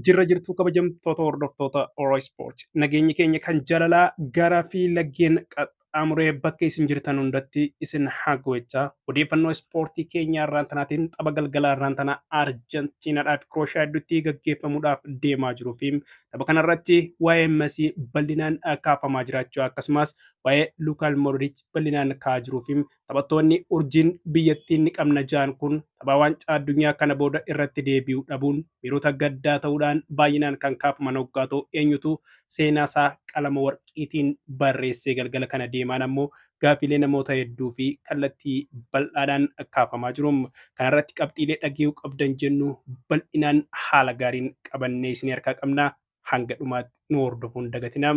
Jirra jirtuu kabajamtoota hordoftoota Oro Sport. Nageenyi keenya kan jaalalaa garaa fi laggeen qaxxaamuree bakka isin jirtan hundatti isin haa gochaa. Odeeffannoo ispoortii keenya irraan tanaatiin tapha galgalaa irraan tana Arjentiinaadhaa fi Kirooshiyaa gidduutti gaggeeffamuudhaaf deemaa jiruu fi tapha kanarratti waa'ee Mesii bal'inaan kaafamaa jiraachuu akkasumas waa'ee Lukaal Modric bal'inaan ka'aa jiruu fi taphattoonni urjiin biyyattiin ni qabna ja'an kun tapha waancaa addunyaa kana booda irratti deebi'uu dhabuun miirota gaddaa ta'uudhaan baay'inaan kan kaafaman hoggaa ta'u eenyutu seenaa isaa qalama warqiitiin barreessee galgala kana deemaan ammoo gaafiilee namoota hedduu fi kallattii bal'aadhaan kaafamaa jiru. Kanarratti qabxiilee dhaggeeffachuu qabdan jennu bal'inaan haala gaariin qabannee isin harkaa qabna. Hanga dhumaatti nu hordofuun dagatinaa.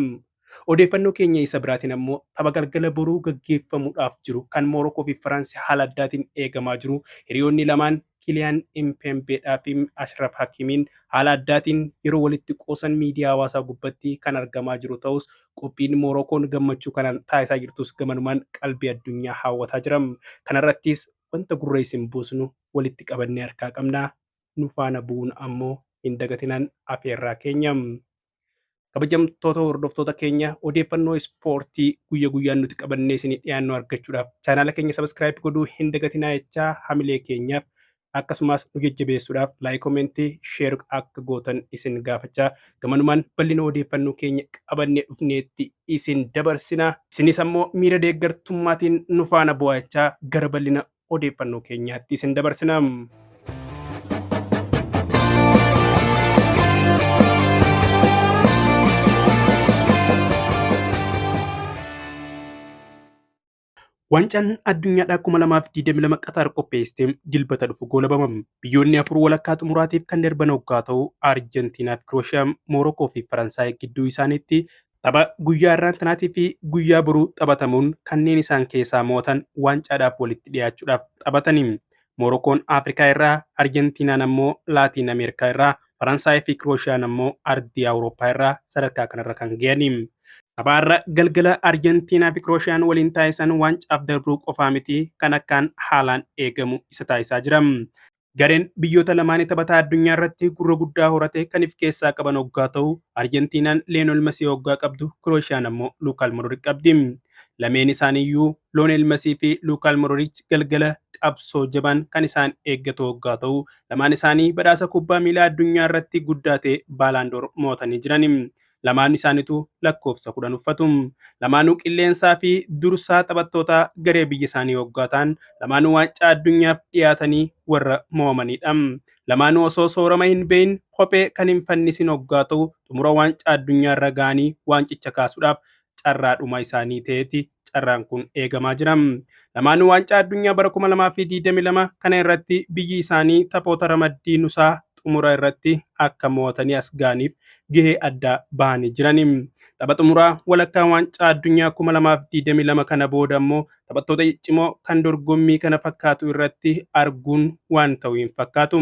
Odeeffannoo keenya isa biraatiin ammoo tapha galgala boruu gaggeeffamuudhaaf jiru kan Moorokoo fi Firaansi haala addaatiin eegamaa jiru. Hiriyoonni lamaan Kiliyaan Impembeedhaa fi Ashraf Hakimiin haala addaatiin yeroo walitti qoosan miidiyaa hawaasaa gubbatti kan argamaa jiru ta'us qophiin Moorokoon gammachuu kanaan taasisaa jirtus gamanumaan qalbii addunyaa hawwataa jira. Kanarrattis wanta gurra isin buusnu walitti qabannee harkaa qabna. Nu faana bu'uun ammoo hin dagatinaan afeerraa keenya. Kabajamtoota hordoftoota keenya odeeffannoo ispoortii guyya guyyaan nuti qabannee isinii dhiyaannu argachuudhaaf chaanaala keenya subscribe godhuu hin dagatinaa jechaa hamilee keenyaaf akkasumas nu jajjabeessuudhaaf like, comment, share akka gootan isin gaafachaa gamanumaan bal'ina odeeffannoo keenya qabannee dhufneetti isin dabarsina. Isinis ammoo miira deeggartummaatiin nu faana bu'aa jechaa gara bal'ina odeeffannoo keenyaatti isin dabarsina. Waancaan addunyaadhaa 2022 Qatar qopheessitee dilbata dhufu goolabama. Biyyoonni afur walakkaa xumuraatiif kan darban hoggaa ta'u Arjentiinaa fi Kirooshiyaa, Moorokoo fi Faransaay gidduu isaaniitti tapha guyyaa irraan tanaatii fi guyyaa boruu taphatamuun kanneen isaan keessaa mo'atan waancaadhaaf walitti dhiyaachuudhaaf taphatani. Moorokoon Afrikaa irraa, Arjentiinaan ammoo Laatiin Ameerikaa irraa, Faransaay fi Kirooshiyaan ammoo ardii Awurooppaa irraa sadarkaa kanarra kan ga'ani. Taphaarra galgala Arjentiinaa fi Kirooshiyaan waliin taasisan waancaaf darbuu qofaa miti kan akkaan haalaan eegamu isa taasisaa jira. Gareen biyyoota lamaanii taphataa addunyaa irratti gurra guddaa horate kan if keessaa qaban hoggaa ta'u Arjentiinaan Leenol Mesii hoggaa qabdu Kirooshiyaan ammoo Lukaal Modric qabdi. Lameen isaaniiyyuu Loonel Mesii fi Lukaal Modric galgala qabsoo jabaan kan isaan eeggatu hoggaa ta'u lamaan isaanii badhaasa kubbaa miilaa addunyaa irratti guddaa ta'e Baalaandoor mo'atanii jiran. Lamaan isaaniitu lakkoofsa 10 uffatu. Lamaanuu qilleensaa fi dursaa taphattoota garee biyya isaanii hoggaa ta'an lamaanuu waancaa addunyaaf dhiyaatanii warra mo'amanidha. Lamaanuu osoo soorama hin beeyin kophee kan hin fannisin hoggaa ta'u xumura waancaa addunyaa irra ga'anii waancicha kaasuudhaaf carraa dhuma isaanii ta'eeti carraan kun eegamaa jira. Lamaanuu waancaa addunyaa bara 2022 kana irratti biyyi isaanii taphoota ramaddii nusaa xumura irratti akka mo'atanii as ga'aniif gahee addaa bahanii jiran. Tapha xumuraa walakkaa waancaa addunyaa 2022 kana booda ammoo taphattoota ciccimoo kan dorgommii kana fakkaatu irratti arguun waan ta'u hin fakkaatu.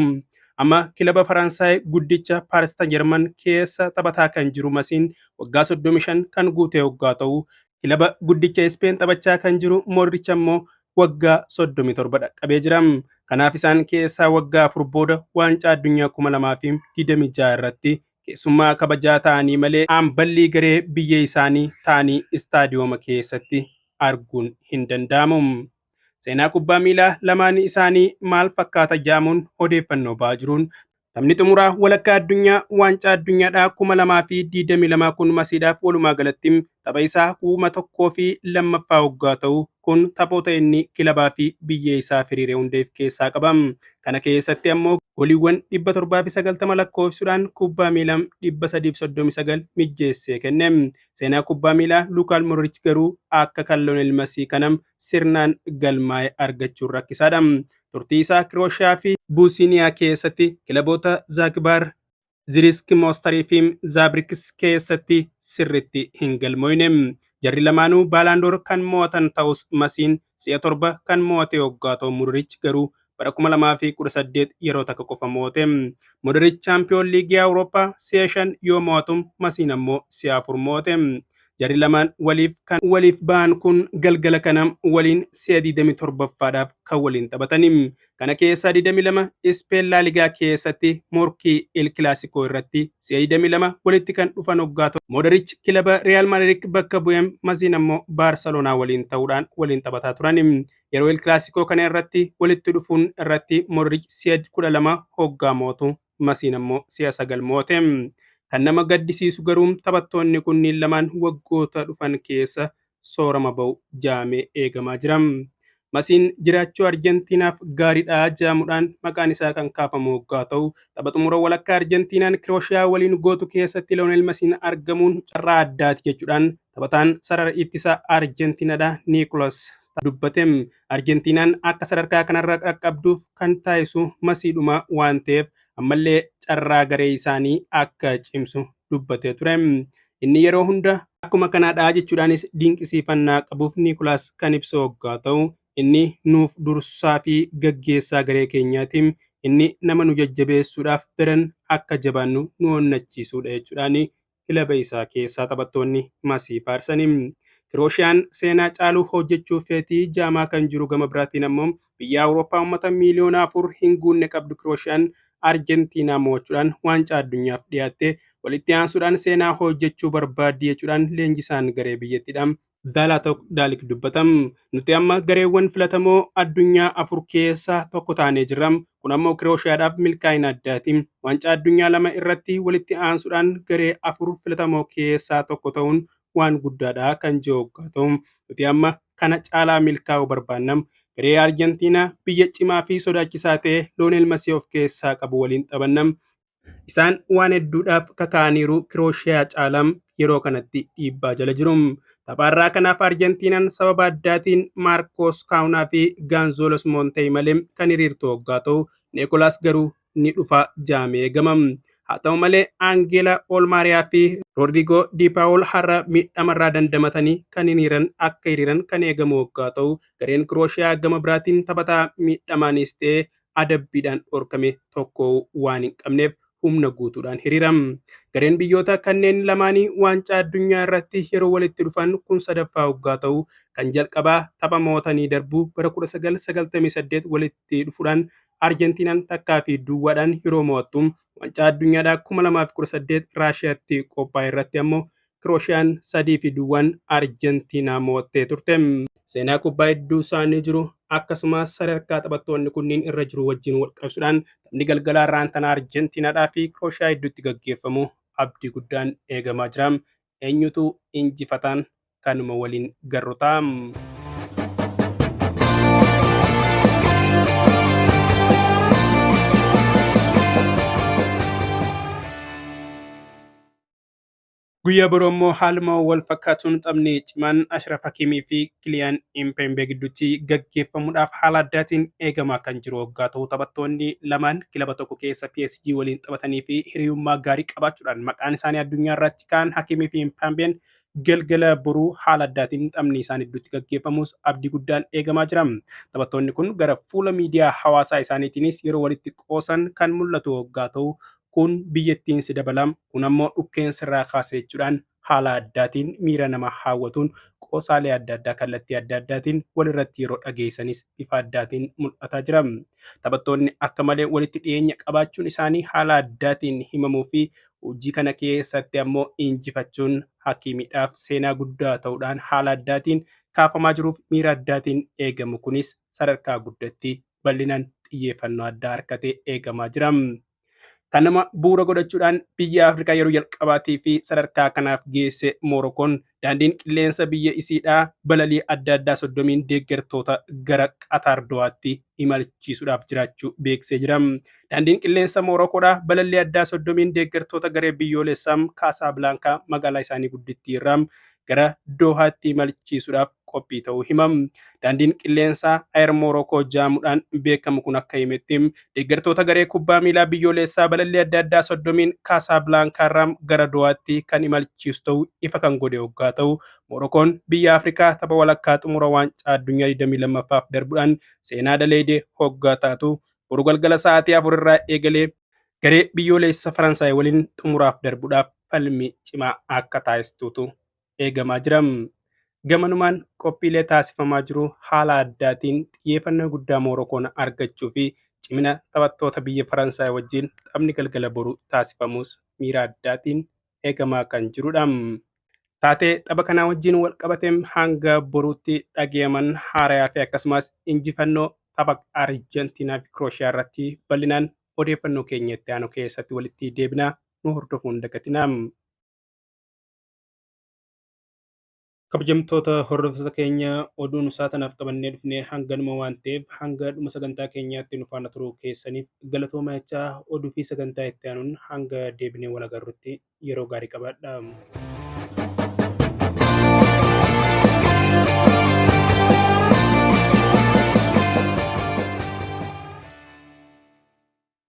Amma kilaba Faransaay guddicha Paaris Saint-Germain keessa taphataa kan jiru Masiin waggaa 35 kan guute hoggaa ta'u kilaba guddicha Ispeen taphachaa kan jiru Modric ammoo waggaa 37 dhaqqabee jira. Kanaaf isaan keessaa waggaa 4 booda waancaa addunyaa 2026 irratti keessummaa kabajaa ta'anii malee hamballii garee biyya isaanii ta'anii istaadiyooma keessatti arguun hin danda'amu. Seenaa kubbaa miilaa lamaan isaanii maal fakkaata jaamuun odeeffannoo ba'aa jiruun taphni xumuraa walakkaa addunyaa waancaa addunyaadhaa 2022 kun Masiidhaaf walumaa galatti tapha isaa 1002ffaa hoggaa ta'u kun taphoota inni kilabaa fi biyya isaa firiiree hundeef keessaa qaba. Kana keessatti ammoo gooliiwwan 790 lakkoofsuudhaan kubbaa miilaa 339 mijjeessee kenne. Seenaa kubbaa miilaa Lukaal Modric garuu akka kan Lionel Mesii kanam sirnaan galmaa'ee argachuun rakkisaadha. Turtii isaa Kirooshiyaa fi Buusiniyaa keessatti kilaboota Zaagbaar, Zirisk Moostarii fi Zaabriks keessatti sirriitti hin galmoofne. Jarri lamaanuu Baalaandoor kan mo'atan ta'us Masiin si'a 7 kan mo'ate hoggaa ta'u Modric garuu bara 2018 yeroo takka qofa mo'ate. Modric Chaampiyoon Liigii Awurooppaa si'a 5 yoo mo'atu Masiin ammoo si'a 4 mo'ate. Jarri lamaan waliif kan waliif ba'an kun galgala kana waliin si'a 27ffaadhaaf kan waliin taphatani. Kana keessaa 22 Ispeen Laaligaa keessatti morkii El Clasico irratti si'a 22 walitti kan dhufan hoggaa ta'u, Modric kilaba Real Madrid bakka bu'ee Masiin ammoo Baarseloonaa waliin ta'uudhaan waliin taphataa turan. Yeroo El Clasico kana irratti walitti dhufuun irratti Modric si'a 12 hoggaa mootu, Masiin ammoo si'a 9 moote. Kan nama gaddisiisu garuu taphattoonni kunniin lamaan waggoota dhufan keessa soorama ba'u jaamee eegamaa jira. Masiin jiraachuu Arjentiinaaf gaariidha jaamuudhaan maqaan isaa kan kaafamu hoggaa ta'u, tapha xumura walakkaa Arjentiinaan Kirooshiyaa waliin gootu keessatti Lionel Masiin argamuun carraa addaati jechuudhaan taphataan sarara ittisaa Arjentiinaadha Niikolas dubbate. Arjentiinaan akka sadarkaa kanarra qaqqabduuf kan taasisu Masiidhuma waan ta'eef ammallee carraa garee isaanii akka cimsu dubbatee ture. Inni yeroo hunda akkuma kanaadha jechuudhaanis dinqisiifannaa qabuuf Niikolaas kan ibsu hoggaa ta'u, inni nuuf dursaa fi gaggeessaa garee keenyaati. Inni nama nu jajjabeessuudhaaf daran akka jabaannu nu onnachiisudha jechuudhaan kilaba isaa keessaa taphattoonni Masii faarsani. Kirooshaan seenaa caaluu hojjechuu feetii jaamaa kan jiru gama biraatiin ammoo biyya Awurooppaa uummata miiliyoona 4 hin guunne qabdu Kirooshaan Arjentiinaa mo'achuudhaan waancaa addunyaaf dhiyaatte walitti aansuudhaan seenaa hojjechuu barbaaddi jechuudhaan leenjisaan garee biyyattiidha. Daalatok Daalik dubbatam. Nuti amma gareewwan filatamoo addunyaa 4 keessaa tokko taanee jirra. Kun ammoo Kirooshiyaadhaaf milkaa'ina addaati. Waancaa addunyaa 2 irratti walitti aansuudhaan garee 4 filatamoo keessaa tokko ta'uun waan guddaadha kan jiru hoggaa ta'u. Nuti amma kana caalaa milkaa'uu barbaanna. Garee Arjentiinaa biyya cimaa fi sodaachisaa ta'e Lionel Messi of keessaa qabu waliin taphanna. Isaan waan hedduudhaaf kaka'aniiru Kirooshiyaa caalam yeroo kanatti dhiibbaa jala jiru. Taphaarraa kanaaf Arjentiinaan sababa addaatiin Maarkoos Kaawunaa fi Gaanzolos Moontey malee kan hiriirtu hoggaa ta'u, Niikolaas garuu ni dhufa jaamee eegama. Haa ta'u malee Aangeela Olmaariyaa fi Roodrigoo Di Paawol har'a miidhamarraa dandamatanii kan hiriiran akka hiriiran kan eegamu hoggaa ta'u, gareen Kirooshiyaa gama biraatiin taphataa miidhamaanis ta'e adabbiidhaan dhorkame tokko waan hin qabneef humna guutuudhaan hiriiram. Gareen biyyoota kanneen lamaanii waancaa addunyaa irratti yeroo walitti dhufan kun sadaffaa hoggaa ta'u, kan jalqabaa tapha mo'atanii darbuu bara 1998 walitti dhufuudhaan Arjentiinaan takkaa fi duwwaadhaan yeroo mo'attu, waancaa addunyaadhaa 2018 Raashiyaatti qophaa'e irratti ammoo Kirooshaan 3-0 Arjentiinaa mo'attee turte. Seenaa kubbaa hedduu isaanii jiru akkasumas sadarkaa taphattoonni kunniin irra jiru wajjin wal qabsuudhaan taphni galgalaa raantanaa Arjentiinaadhaa fi Kirooshiyaa hedduutti gaggeeffamu abdii guddaan eegamaa jira. Eenyutu injifataan kanuma waliin garru ta'a. Guyyaa boroo immoo haaluma wal fakkaatuun taphni cimaan Ashraf Hakimii fi Kiliyaan Impembe gidduutti gaggeeffamuudhaaf haala addaatiin eegamaa kan jiru hoggaa ta'u, taphattoonni lamaan kilaba tokko keessa PSG waliin taphatanii fi hiriyummaa gaarii qabaachuudhaan maqaan isaanii addunyaa irratti kaan Hakimii fi Impembeen galgala boruu haala addaatiin taphni isaan gidduutti gaggeeffamus abdii guddaan eegamaa jira. Taphattoonni kun gara fuula miidiyaa hawaasaa isaaniitiinis yeroo walitti qoosan kan mul'atu hoggaa ta'u, kun biyyattiin si dabalam, kun ammoo dhukkeen sirraa kaase jechuudhaan haala addaatiin miira nama hawwatuun qoosaalee adda addaa kallattii adda addaatiin walirratti yeroo dhageessanis bifa addaatiin mul'ataa jira. Taphattoonni akka malee walitti dhiyeenya qabaachuun isaanii haala addaatiin himamuu fi hojii kana keessatti ammoo injifachuun Hakimiidhaaf seenaa guddaa ta'uudhaan haala addaatiin kaafamaa jiruuf miira addaatiin eegamu kunis sadarkaa guddatti bal'inaan xiyyeeffannoo addaa harkatee eegamaa jira. Kanama bu'uura godhachuudhaan biyya Afrikaa yeroo jalqabaatii fi sadarkaa kanaaf geesse Moorokoon daandiin qilleensa biyya isiidhaa balalii adda addaa 30 deeggartoota gara Qatar Dohaatti imalchiisuudhaaf jiraachuu beeksisee jira. Daandiin qilleensa Moorokoodhaa balalii addaa 30 deeggartoota garee biyyoolessaa Kaasaabilaankaa magaalaa isaanii guddittii irraa gara Dohaatti imalchiisuudhaaf qophii ta'uu himam. Daandiin qilleensaa Air Morocco jaamuudhaan beekamu kun akka himetti deeggartoota garee kubbaa miilaa biyyoolessaa balalii adda addaa 30 Kaasaabilaankaa irraa gara Dohaatti kan imalchiisu ta'uu ifa kan godhe hoggaa ta'u, Morokoon biyya Afrikaa tapha walakkaa xumura waancaa addunyaa 22ffaaf darbuudhaan seenaa daleede hoggaa taatu boru galgala sa'aatii 4 irraa eegalee garee biyyoolessa Faransaay waliin xumuraaf darbuudhaaf falmii cimaa akka taasistuutu eegamaa jira. Gamanumaan qophiilee taasifamaa jiru haala addaatiin xiyyeeffannoo guddaa Moorokoon argachuu fi cimina taphattoota biyya Faransaay wajjin taphni galgala boru taasifamus miira addaatiin eegamaa kan jirudha. Taatee tapha kanaa wajjin wal qabateen hanga boruutti dhagayaman haarayaa fi akkasumas injifannoo tapha Arjentiinaa fi Kirooshiyaa irratti bal'inaan odeeffannoo keenya itti aanu keessatti walitti deebinaa, nu hordofuun dagatinaa. Kabajamtoota hordoftoota keenya, oduun isaa tanaaf qabannee dhufnee hanganuma waan ta'eef, hanga dhuma sagantaa keenyaatti nu faana turuu keessaniif galatooma jechaa, oduu fi sagantaa itti aanuun hanga deebinee wal agarrutti yeroo gaarii qabaadhaa.